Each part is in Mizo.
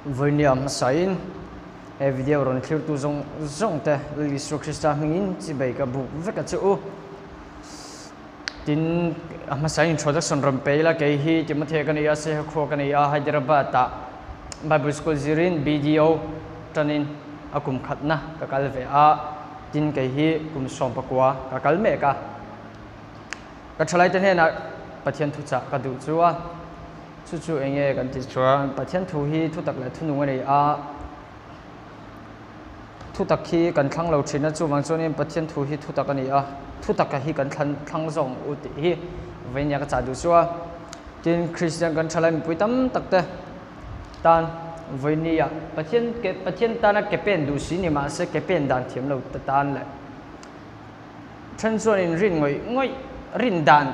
Vawinia hmasain he video rawn thlirtu zawng zawng te Lal Isua Krista hmingin chibei ka buk vek a che u. Tin, a hmasain introduction rawn pe ila, kei hi Timothea ka ni a, Seha khua ka ni a, Hyderabad ah Bible School zirin BDO tanin a kum khatna ka kal ve a, tin kei hi kum 19 ka kal mek a. Ka thalaite hnenah Pathian thuchah ka duh chu a. Chu chu eng nge kan tih chuan Pathian thu hi thutak leh thunung a ni a, thutak hi kan thlang lo thin a, chuvang chuanin Pathian thu hi thutak a ni a, thutaka hi kan thlan thlang zawk ang u tih hi vawinia ka chah duh chu a. Tin, Kristian kan thalai mipui tam tak te tan vawinia Pathian ke Pathian tana ke pen duh si ni mahse ke pen dan thiam lo te tan leh Then chuanin rin ngawih ngawih rin dan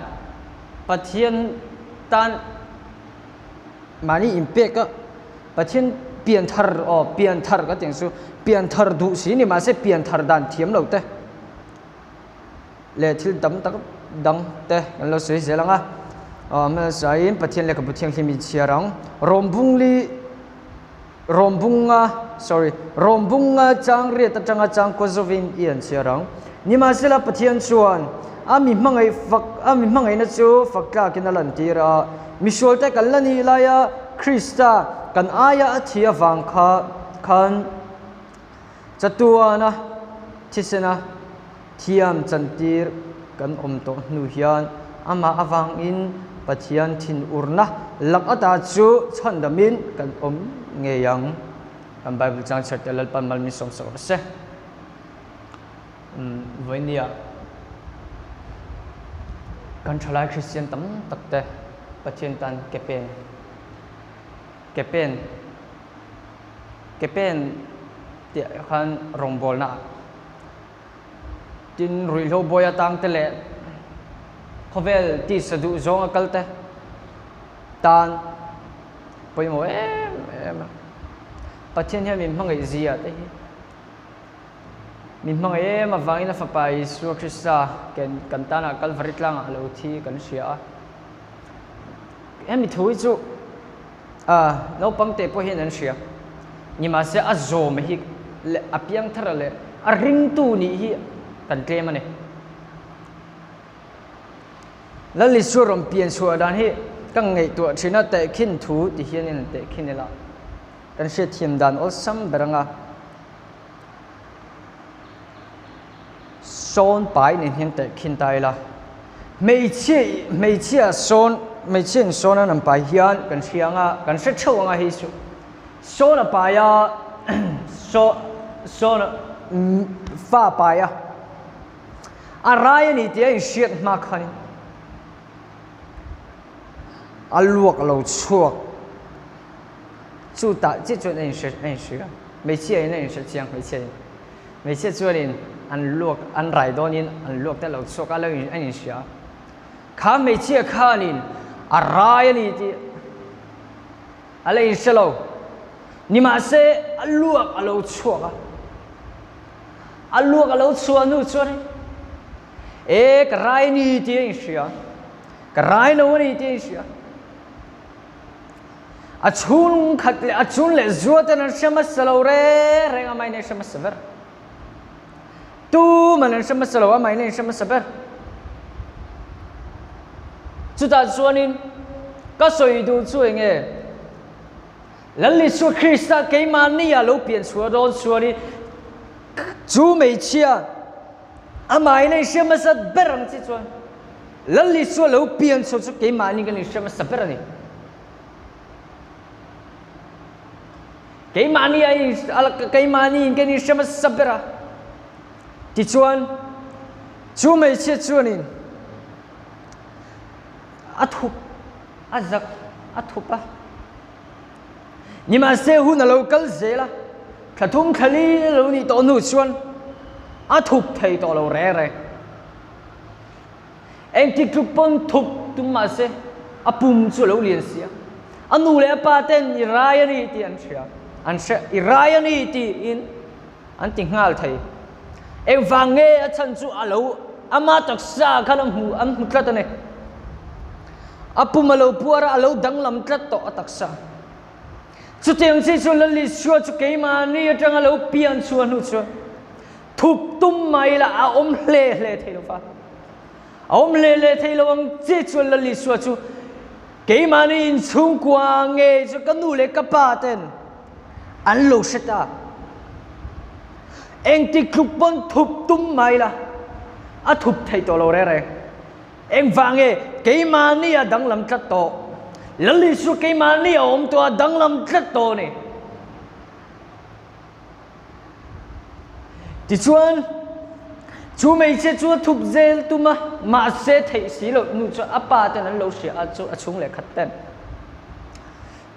Pathian tan mahni inpek a, Pathian pianthar aw pianthar ka tih ang chu pianthar duh si ni mahse pianthar dan thiam lo te leh thil tam tak dang te kan lo sawi zel ang a, aw hmasa in Pathian lehkhabu thianghlim inchhiar ang Rawmbungli. Rawmbunga, sorry, Rawmbunga chang riat atanga chang kaw zawin i an chhiar ang. Nimahsela Pathian chuan a mi hmangaih fak, a mi hmangaihna chu fak tlakin a lantir a. Misualte kan la nih laia Krista kan aia a thi avang kha khan chatuana thisena thiam chantir kan awm tawh hnu hian amah avangin Pathian thinurna lak ata chu chhandamin kan awm ngei ang. Kan Bible chang chhiar te Lalpan mal min sawmsak rawh se. Vawinia kan thalai Kristian tam tak te Pathian tan ke pen ke pen ke pen tih khan rawngbawlna ah Tin, ruihhlo buai atang te leh khawvel tisa duh zawng a kal te tan pawimawh em em a. Pathian hian min hmangaih zia te hi min hmangaih em avangin a fapa Isua Krista ken kan tanah Kalvari tlangah a lo thi kan hria a. Hemi thu hi chu A, naupang te pawh hian an hria. Nimahse a zawm hi leh a piangthar leh a ringtu nih hi kan tlem a ni. Lal Isua rawn pian chhuah dan hi ka ngaihtuah thin a, tehkhin thu ti hianin an tehkhin ila kan hriatthiam dan awlsam ber anga Sawn pai nen hian tehkhin ta ila, hmeichhia hmeichhia sawn hmeichhia in sawn an an pai hian kan hria anga kan hre theuh anga hei chu sawn a pai a saw sawn fa a pai a a rai a ni tih a inhriat hma khanin a luak lo chhuak chutah chiah chuan a inhre a inhria hmeichhia in a inhre chiang hmeichhia in. Hmeichhia chuanin an luak an rai dawnin an luak te lo chhuak a lo in an inhria. Kha hmeichhia khanin a rai a ni tih a la inhre lo. Nimahse a luak a lo chhuak a. A luak a lo chhuah hnu chuan e ka rai a ni tih a inhria. Ka rai lo a ni tih a inhria. A chhung khat leh a chun leh zua ten an hre hmasa lo reng reng a, amahin a inhre hmasa ber. Tuman an hre hmasa lo, amahin a inhre hmasa ber. Chutah chuanin ka sawi duh chu eng nge? Lal Isua Krista keimahni ah lo pian chhuah dawn chuanin chu hmeichhia Amahin a inhria hmasa ber ang chi chuan Lal Isua lo pian chhuah chu keimahni kan inhria hmasa ber a ni. Keimahni a keimahni in kan inhria hmasa ber a. Tichuan chu hmeichhia chuanin a thup a zak a thup a. Nimahse hun a lo kal zel a, thla thum thla li a lo nih tawh hnu chuan a thup thei tawh lo reng reng. Engtik tluk pawn thup tum mahse a pum chu a lo lian si a, a nu leh a pa ten i rai a ni tih an hria, an hre i rai a ni tiin an ti nghal thei. Engvang nge a chhan chu a lo ama taksa khan a hmu an hmu tlat a ni. A pum a lo puar a, a lo danglam tlat tawh a taksa. Chutiang chi chu Lal Isua chu keimahni atanga lo pian chhuah hnu chuan thup tum mai la a awm hle hle thei lo va. A awm hle hle thei lo ang chi chuan Lal Isua chu keimahni inchhungkua ngei chu ka nu leh ka pa ten an lo hre ta. Engtik tluk pawn thup tum mai la a thup thei tawh lo reng reng. Engvang nge keimahni a danglam tlat tawh? Lal Isua keimahni a awm tawh a danglam tlat tawh a ni. Tichuan, chu hmeichhia chu a thup zel tum a, mahse theih si loh hnu chuan a pa ten an lo hria a, chu a chhung leh khat ten.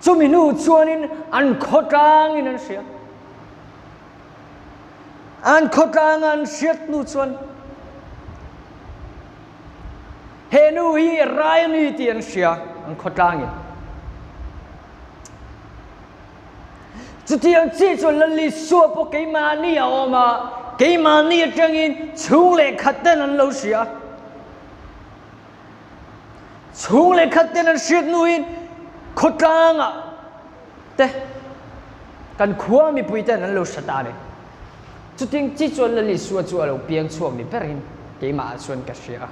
Chumi hnu chuanin an khawtlangin an hria. An khawtlanga an hriat hnu chuan he nu hi rai a ni tih an hria an khawtlangin. Chutiang chi chuan Lal Isua pawh keimahni a awm a, keimahni atangin chhung leh khat ten an lo hria. Chhung leh khat ten an hriat hnuin khawtlangah te kan khua mipui ten an lo hre ta a ni. Chuting chi chuan Lal Isua chu a lo piang chhuak ni berin keimah ah chuan ka hria a.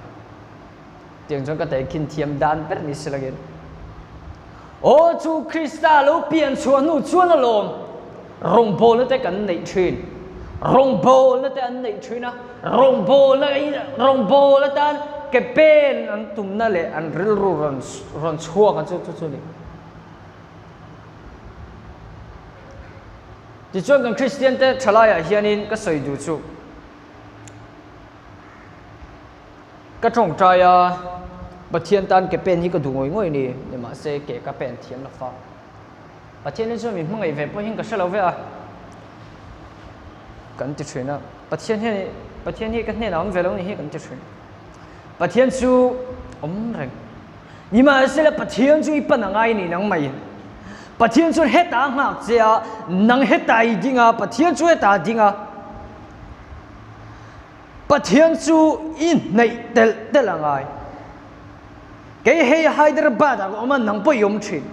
Tiang chuan ka tehkhin thiam dan ber ni si langin. Aw chu Krista lo pian chhuah hnu chuan alawm rawngbawlna te kan neih thin. Rawngbawlna te an neih thin a, rawngbawlna rawngbawlna atan ke pen an tumna leh an rilru rawn rawn chhuak an chu chu chu ni. Tichuan kan Kristian te thalaiah hianin ka sawi duh chu ka tawngtai a, Pathian tan ke pen hi ka duh ngawih ngawih a ni, nimahse ke ka pen thiam lo fa. Pathian hi chuan min hmangaih ve pawhin ka hre lo ve a, kan ti thin a, Pathian hian Pathian hi ka hnenah awm ve lo ni hi kan ti thin. Pathian chu awm reng. Nimahsela Pathian chu i pan a ngai ni nang mai. Pathian chuan hetah a nghak che a, nang hetah i ding a, Pathian chu hetah a ding a. Pathian chu i hnaih telh telh a ngai. Kei hei Hyderabad ah ka awm a, nang pawh i awm thin.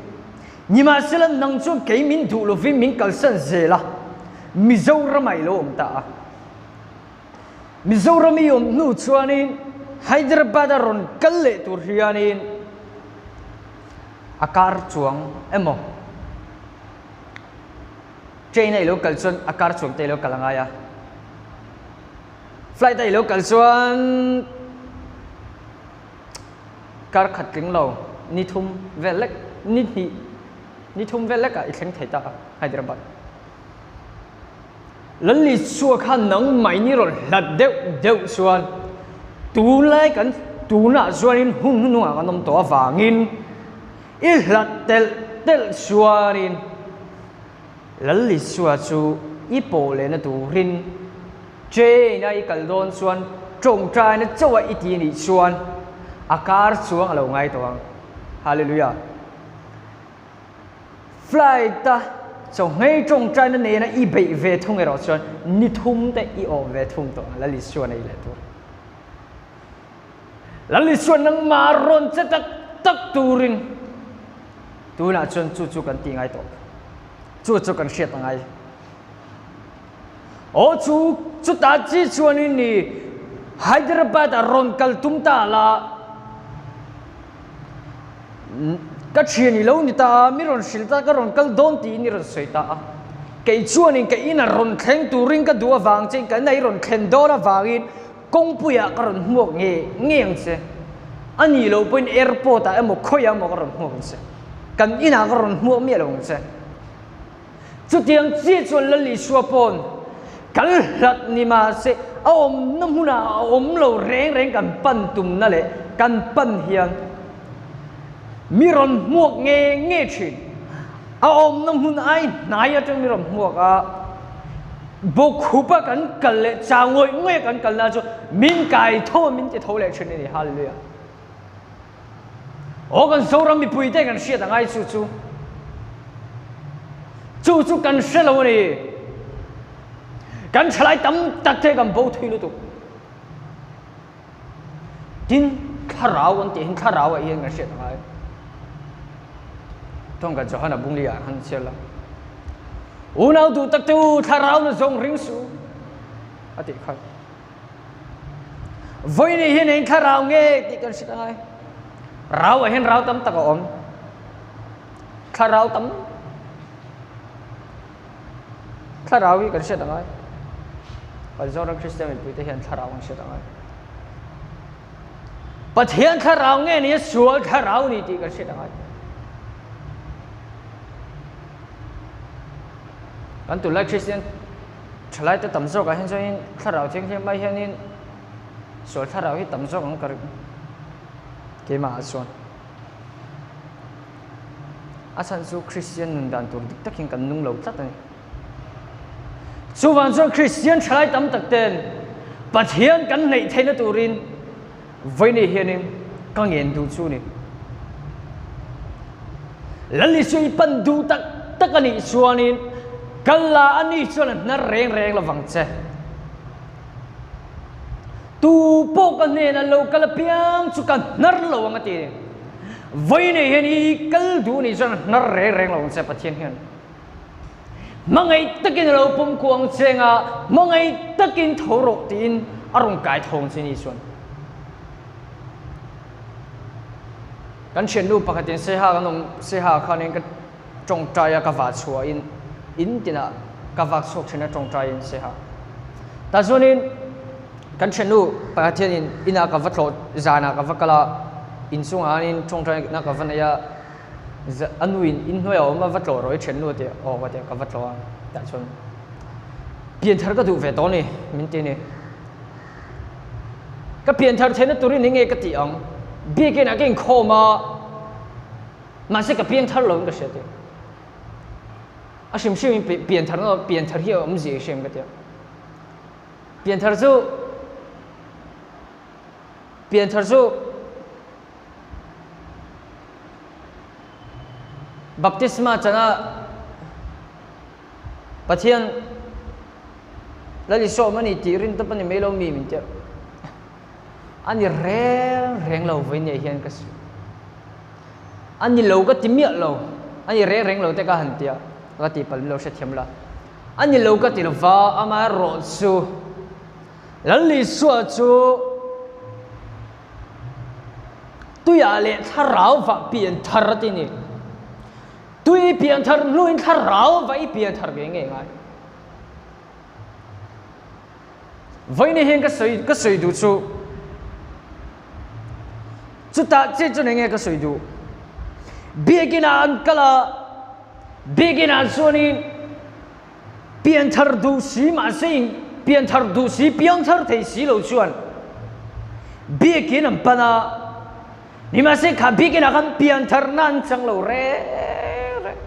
Nimahsela nang chuan kei min duh lovin min kalsan zel a, Mizoram ah i lo awm ta a. Mizoram i awm hnu chuanin Hyderabad a rawn kal leh tur hianin a car chuang emaw train a i lo kal chuan a car chuang te i lo kal a ngai a, flight a i lo kal chuan kar khat tling lo ni thum vel lek ni hnih ni thum vel lekah i thleng thei ta a Hyderabad. Lalisua kha nang mai ni rawn hlat deuh deuh chuan tunlai kan tunah chuanin hun hnungah kan awm tawh avangin i hlat telh telh chuanin Lalisua chu i pawh lehna turin train a i kal dawn chuan tawngtaina chauh a i ti nih chuan a kar chuang a lo ngai tawh ang. Hallelujah. Flight a chawhmei tawngtaina nena i beih ve thung erawh chuan ni thum te i awm ve thung tawh ang Lal Isua nei leh tur. Lal Isua nangmah rawn che tak tak turin tunah chuan chu chu kan ti ngai tawh. Chu chu kan hriat a ngai. Aw chu chutah chi chuanin ni Hyderabad ah rawn kal tum ta la ka thian i lo ni ta a, mi rawn hrilh ta ka rawn kal dawn tiin i rawn sawi ta a. Kei chuanin ka inah rawn thleng turin ka duh avang chein ka inah i rawn thlen dawn avangin kawngpuiah ka rawn hmuak nge nge ang che. A nih loh pawhin airport ah emaw khawiah emaw ka rawn hmuak ang che. Kan inah ka rawn hmuak miah lo ang che. Chutiang chiah chuan Lal Isua pawn kal hlat ni mahse a awmna hmunah a awm lo reng reng kan pan tumna leh kan pan hian mi rawn hmuak nge nge thin. A awmna hmun ai hnai atang mi rawn hmuak a, bawkhupa kan kal leh chau ngawih ngawih a kan kalna chu min kai tho a min ti tho leh thin a ni. Hallelujah. Aw kan Zoram mipui te kan hriat angai chu chu chu chu kan hre lo a ni. Kan thalai tam tak te kan bo thui lutuk. Tin thlarau an tih hin thlarau ah hian kan hriat angai. Tawngka Johana bungli ah han chhiar la. Unau duh tak te u, thlarau na zawng ring suh u, a tih kha. Vawiin hian eng thlarau nge tih kan hriat angai. Rau ah hian rau tam tak a awm. Thlarau tam Thlarau hi kan hriat angai. Kan Zoram Kristian mipui te hian thlarau kan hriat angai. Pathian thlarau nge ni a sual thlarau ni tih kan hriat angai. Kan tunlai Kristian thalai te tam zawk ah hian chuanin thlarau thianghlim mai hianin sual thlarau hi tam zawk ang ka ring keimah ah chuan. A chhan chu Kristian nun dan tur dik takin kan nung lo tlat a ni. Chuvang chuan Kristian thalai tam tak ten Pathian kan hnaih theihna turin vawiin hianin ka ngen duh chu ni. Lal Isua i pan duh tak tak a nih chuanin kal la a ni chuan a hnar reng reng lovang che. Tu pawh ka hnenah lo kal apiang chu ka hnar lo ang a ti a ni. Vawiin hian i kal duh nih chuan hnar reng reng lo ang che Pathian hian. Hmangaih takin a lo pawm kuang che anga hmangaih takin tho rawh tiin a rawn kai tho ang che ni chuan. Kan thiannu pakhatin Seha kan awm Seha khanin ka tawngtai a ka vah chhuahin in tinah ka vak chhuak thin a tawngtaiin Seha. Tah chuanin kan thiannu pakhat hianin inah ka va tlawh zanah ka va kal a inchungah hianin tawngtaina ka va nei a a nuin inhnuai a awm a va tlawh rawh i thiannu a ti a aw ka ti a ka va tlawh a tah chuan pianthar ka duh ve tawh a ni min ti a ni. Ka pianthar theihna turin enge ka tih ang? Biakin ah ka inkhawm a, mahse ka piangthar lo in ka hria tih. A hrim hrim in pianthar na pianthar hi a awmzia i hria em ka ti a. Pianthar chu pianthar chu baptisma chana Pathian Lal Isua awm a ni tih rin tawp a ni mai lo mi min tirh. A ni reng reng lo vawi nei hian ka sawi. A ni lo ka ti miah lo, a ni reng reng lo te ka han ti a, ka tih palh lo hrethiam la. A ni lo ka ti lova, amaherawh chu Lal Isua chu tuiah leh thlarau vah pian thar a ti ni. Tui pianthar hnuin thlarau va i pianthar ve nge ngai? Vawiin hian ka sawi ka sawi duh chu chutah che chuan enge ka sawi duh? Biakin ah an kal a, biakin ah chuanin pianthar duh si mahse in pianthar duh si piangthar thei si lo chuan biakin an pan a, Nimahse kha bikin ah khan piantharna an chang lo reng reng.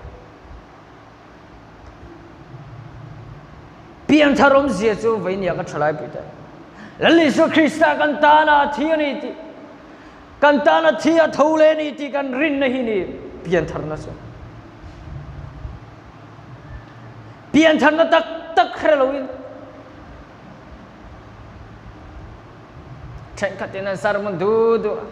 Pianthar awmzia chu vawinia ka thalai pui ta. Lal Isua Krista kan tana a thi a ni tih, kan tana thi a tho leh a ni tih kan rinna hi ni piantharna chu. Piantharna tak tak hre loin Thenkhatin an sermon duh duh a.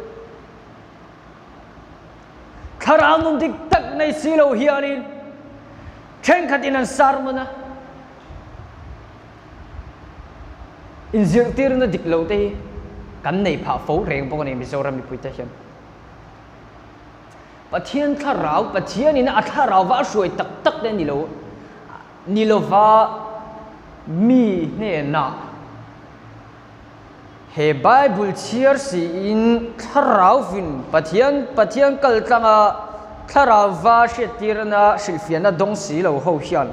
Thlarau nun dik tak nei si lo hianin thenkhatin an sermon a. Inzirtirna dik lo te hi kan nei phah fo reng bawk a ni Mizoram mipuite hian. Pathian thlarau, Pathianin a thlarau va a hruai tak tak te ni lo, ni lova mi hnenah He Bible chhiar siin Thlarauvin Pathian Pathian kal tlanga Thlarauva hriattirna hrilhfiahna dawng si lo ho hian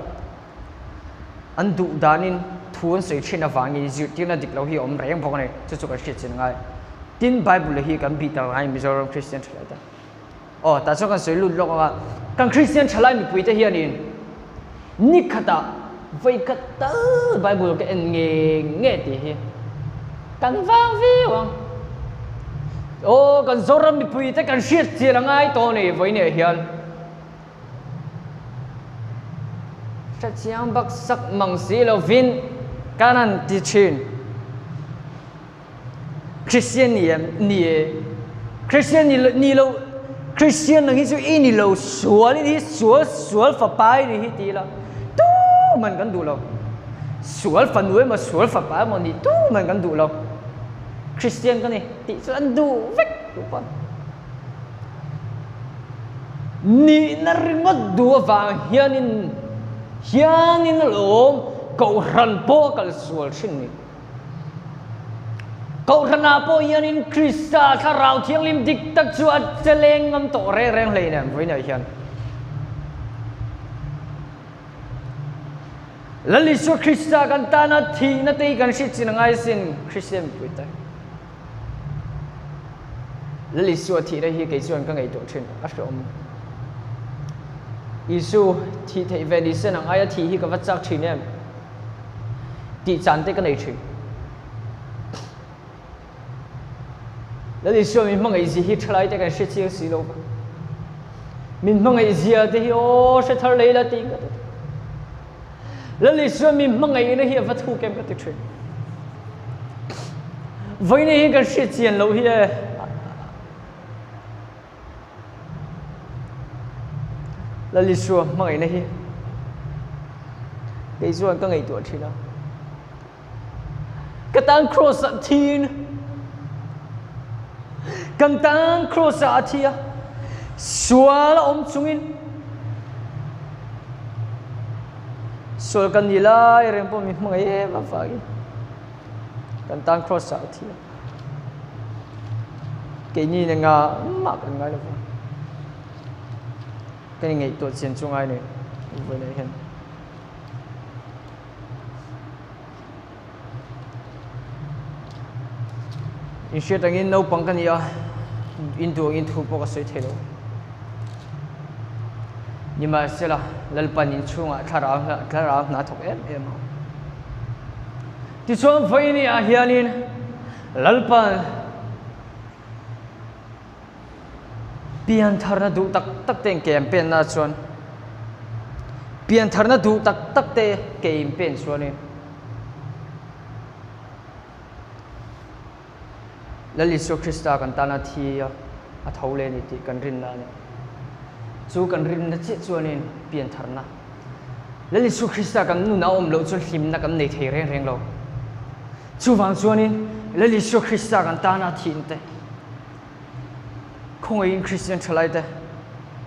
an duh danin thu an sawi thin avangin zirtirna dik lo hi a awm reng bawk a ni. Chu chu kan hriat chin ngai. Tin, Bible hi kan bih tak ngai Mizoram Kristian thalai te. Aw, tah chuan kan sawi lut lawk ang a, kan Kristian thalai mipuite hianin ni khatah vawi khat tal Bible ka en nge nge tih hi kan vang viau ang. Aw, kan Zoram mipuite kan hriat chian a ngai tawh a ni vawiinah hian. Hrechiang baksak mang si lovin kan han ti thin. Christian ni em? Ni e. Christian ni ni lo Christian nang hi chu i ni lo sual i ni hi sual sual fapa i ni hi ti ila. tuman kan duh lo. Sual fanu emaw sual fapa emaw nih tuman kan duh lo. Kristian ka ni tih chu an duh vek duh pawn. Nihna ringawt duh avang hianin hianin alawm Kohhran pawh a kal sual thin ni. Kohhranah pawh hianin Krista Thlarau Thianghlim dik tak chu a che leng ngam tawh reng reng hleinem vawiinah hian. Lal Isua Krista kan tana thihna te hi kan hriat chin a ngai asin Kristian mipuite. Lal Isua thihna hi kei chuan ka ngaihtuah thin a hreawm. Isu thih theih ve ni se nang aia thih hi ka va chak thin em. Tih chan te ka nei thin. Lal Isua min hmangaih zia hi thalai te kan hre chiang si lo va. Min hmangaih zia te hi aw hre thar lei la tiin ka ti. Lal Isua min hmangaihna hi a va thuk em ka ti thin. Vawiin hi kan hriat chian loh hi e. Lal Isua hmangaihna hi kei chuan ka ngaihtuah thin a. Ka tan cross ah thin kan tan cross ah a thi a, sual a awm chungin sual kan nih lai reng pawh min hmangaih em avangin kan tan cross ah a thi a. Keini nen nga mah kan ngai lo va. Kan ingaihtuah chian chu ngai nei vawiin ah hian. Inhriat angin naupang ka ni a, in duh angin thu pawh ka sawi thei lo. Nimahsela, Lalpan inchhungah thlarau thlarau hna thawk em em a. Tichuan vawiin ah hianin Lalpan piantharna duh tak tak te in ke an penna chuan piantharna duh tak tak te ke in pen chuanin Lal Isua Krista kan tana thi a a tho leh a ni tih kan rinna a ni. Chu kan rinna chiah chuanin piantharna Lal Isua Krista kan nuna awm loh chuan hlimna kan nei thei reng reng lo. Chuvang chuanin Lal Isua Krista kan tana thihna te, khawngaihin Kristian thalai te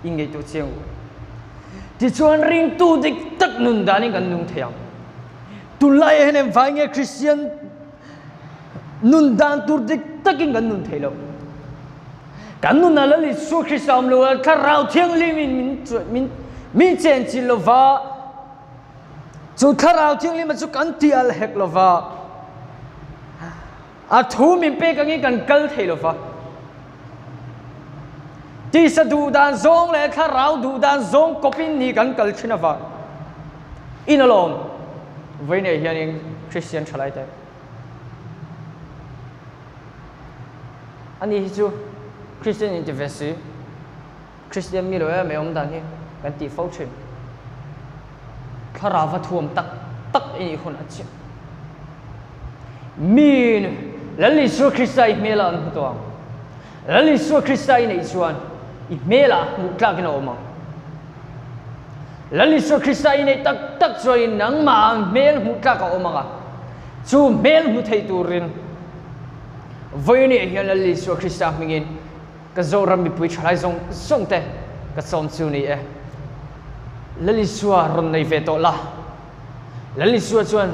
i ngaihtuah chiang u. Tichuan ringtu dik tak nun danin kan nung thei ang. Tunlaiah hian engvai nge Kristian nun dan tur dik takin kan nun thei lo. Kan nunah Lal Isua Krista awm lo a, Thlarau Thianghlimin min min min chenchilh lo va, chu Thlarau Thianghlima chu kan ti alh hek lo va, a thu min pek angin kan kal thei lo va. Tisa duh dan zawng leh Thlarau duh dan zawng kawpin ni kan kal thin avang in alawm vawiinah hianin Kristian thalaite Ani hi chu Kristian inti ve si, Kristian mi lo em em awm dan hi kan tih fo thin. Thlarau va thuam tak tak i nih hun a chiah. Miin Lal Isua Krista i hmelah an hmu tawh ang. Lal Isua Krista i neih chuan i hmelah hmuh tlakin a awm ang. Lal Isua Krista i neih tak tak chuanin nangmah hmel hmuh tlak a awm ang a, chu hmel hmu thei turin vawiinah hian Lal Isua Krista hmingin ka Zoram mipui thalai zawng zawng te ka sawm chu ni e. Lal Isua rawn nei ve tawh la. Lal Isua chuan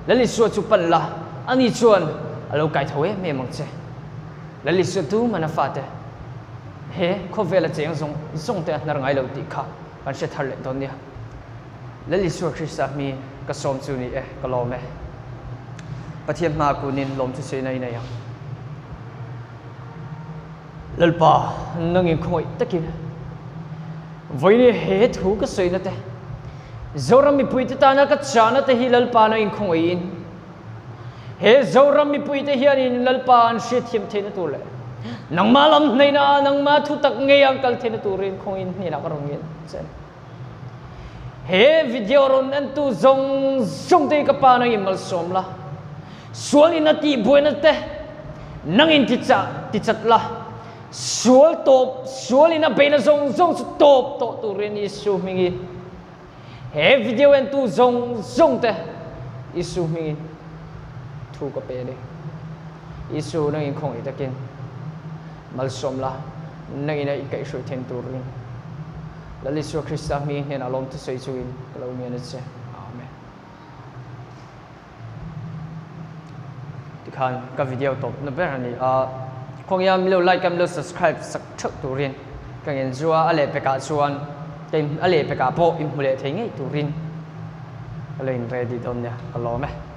Lal Isua chu pan la, ani chuan a lo kai tho em em ang che. Lal Isua tuman a fate he khawvela cheng zawng zawng te a hnar ngai lo tih kha kan hre thar leh dawn nia. Lal Isua Krista hmi ka sawm chu ni e, ka lawm e. Pathian hma kunin lawm chu sawi nai nei ang. Lalpa, nangin khawngaih takin vawiin he thu ka sawina te, Zoram mipuite tana ka chahna te hi Lalpa nangin khawngaihin he Zoram mipuite hianin Lalpa an hriatthiam theihna tur leh nangmah lam hnaihna ah nangmah thutak ngei an kal theihna turin khawngaihin hnenah ka rawn ngen che a ni. He video rawn entu zawng zawng te hi ka pa nangin malsawm la, sualin a tihbuaina te nangin tichah tichat la, sual tawp sualin a beihna zawng zawng chu tawp tawh turin Isu hmingin. He video entu zawng zawng te Isu hmingin thu ka pe a ni. Isu nangin khawngaih takin malsawm la, nangin a i kaihhruai thein turin Lal Isua Krista hmingin hnenah lawm thusawi chungin ka lo ngen a che. Amen. Tikhan ka video tawp na ber a ni a, khawngia min lo like a min lo subscribe sak theuh turin ka ngen zu a, a lehpekah chuan ka in a lehpekah pawh inhmu leh thei ngei turin ka lo in ready dawn nia, ka lawm e.